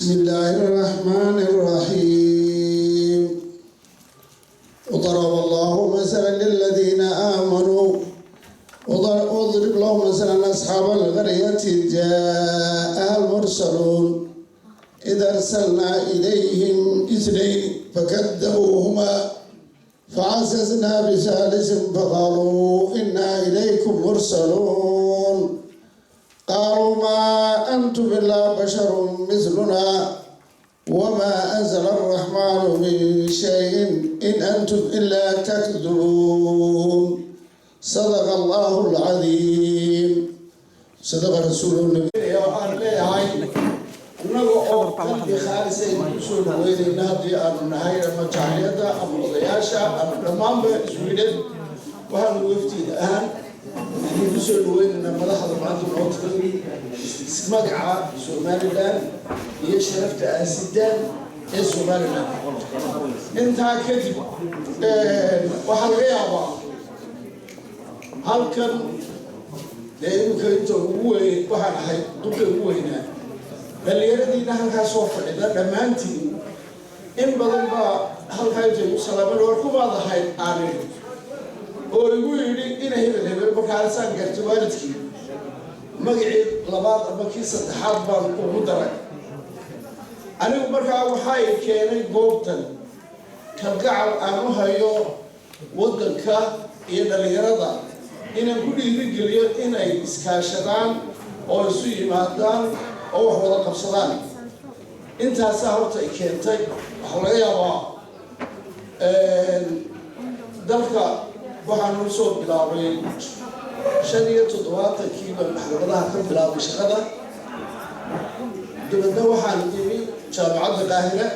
بسم الله الرحمن الرحيم. وضرب الله مثلا للذين آمنوا، واضرب لهم مثلا أصحاب القرية جاء المرسلون إذ أرسلنا إليهم اثنين فكذبوهما فعززنا بثالث فقالوا إنا إليكم مرسلون. قالوا ما أنتم إلا بشر مثلنا وما أنزل الرحمن من شيء إن أنتم إلا تكذبون. صدق الله العظيم، صدق رسول النبي. Waxaan leeyahay, innaga oo qalbi khaalis aynu kusoo dhaweynayna, haddii aanu nahay ama jaaliyadda ama odayaasha ama dhammaanba Sweden, waxaanu waftiida ahaan idinku soo dhaweynaynaa madaxda maanta noo timi magaca Somaliland iyo sharafta aasidaan ee Somaliland. Intaa kadib, waxaa laga yaabaa halkan dee iminka inta ugu weyn waxaan ahay duqa ugu weynaa dhalinyaradiina halkaa soo fadhida dhammaantiin. In badan baa halkaa intay igu salaameen, "War, kumaad ahayd?" aan idhi oo igu yidhi, "Ina hebel hebel." Markaasaan gartay waalidkii, magacii labaad ama kii saddexaad baan ugu daray anigu. Markaa waxay keenay goobtan kalgacal aan u hayo waddanka iyo dhalinyarada, inaan ku dhiirigeliyo inay iskaashadaan oo isu yimaadaan oo wax wada qabsadaan. Intaasaa horta ay keentay. Waxaa laga yaabaa dalka waxaanu soo bilaabay 75-kii baan maxkamadaha ka bilaabay shaqada. Dabeedna waxaan imi Jaamacadda Qaahire,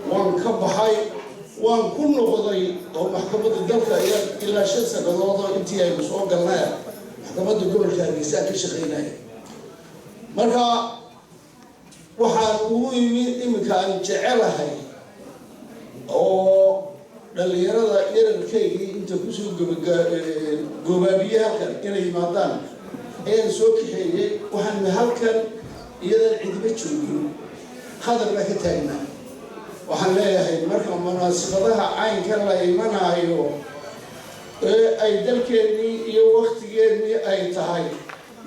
waan ka baxay, waan ku noqday oo maxkamadda dalka ayaa ilaa 5 sannadood oo intii aynu soo galnay maxkamadda gobolka Hargeysa ka shaqaynaya. Marka waxaan ugu imi iminka aan jecelahay oo dhalinyarada yararkaygii inta kusoo goobaabiyey halkan inay yimaadaan ayaan soo kaxeeyey. Waxaan halkan iyadan cidiba joogin hadal baa ka taagnaa. Waxaan leeyahay, marka munaasabadaha caynkan la imanaayo ee ay dalkeennii iyo waktigeennii ay tahay,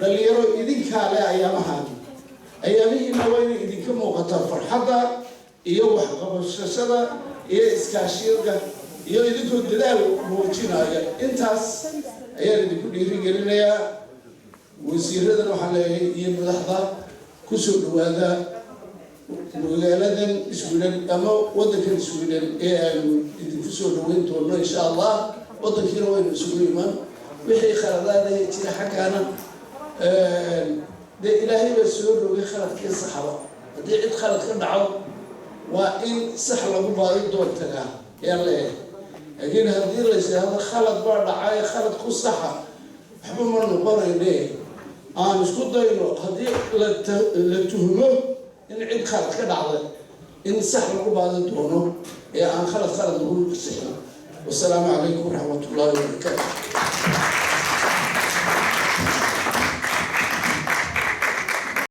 dhalinyaro idinkaa leh ayaamahan, ayaamihiina waa inay idinka muuqataa farxadda iyo waxqabashashada iyo iskaashiyada iyo idinkoo dadaal muujinaya. Intaas ayaan idinku dhiirigelinayaa. Wasiiradan waxaan leeyahay iyo madaxda, kusoo dhawaada magaaladan Sweden ama waddankan Sweden ee aanu idinku soo dhaweyn doono, insha Allah. Waddankiina waynu isugu iman. Wixii khaladaada jira xaggaana dee Ilaahay baa soo rogay khaladkii saxaba. Haddii cid khalad ka dhaco, waa in sax lagu baadi doon tagaa ayaan leeyahay. Laakiin haddii la yidhaahdo khalad baa dhacay, khalad ku saxa, waxba ma noqonayne. Aan isku dayno haddii la tuhmo in cid khalad ka dhacday, in sax lagu baadi doono ee aan khalad khalad lagu sixin. Wasalaamu calaykum waraxmat ullahi wabarakaatu.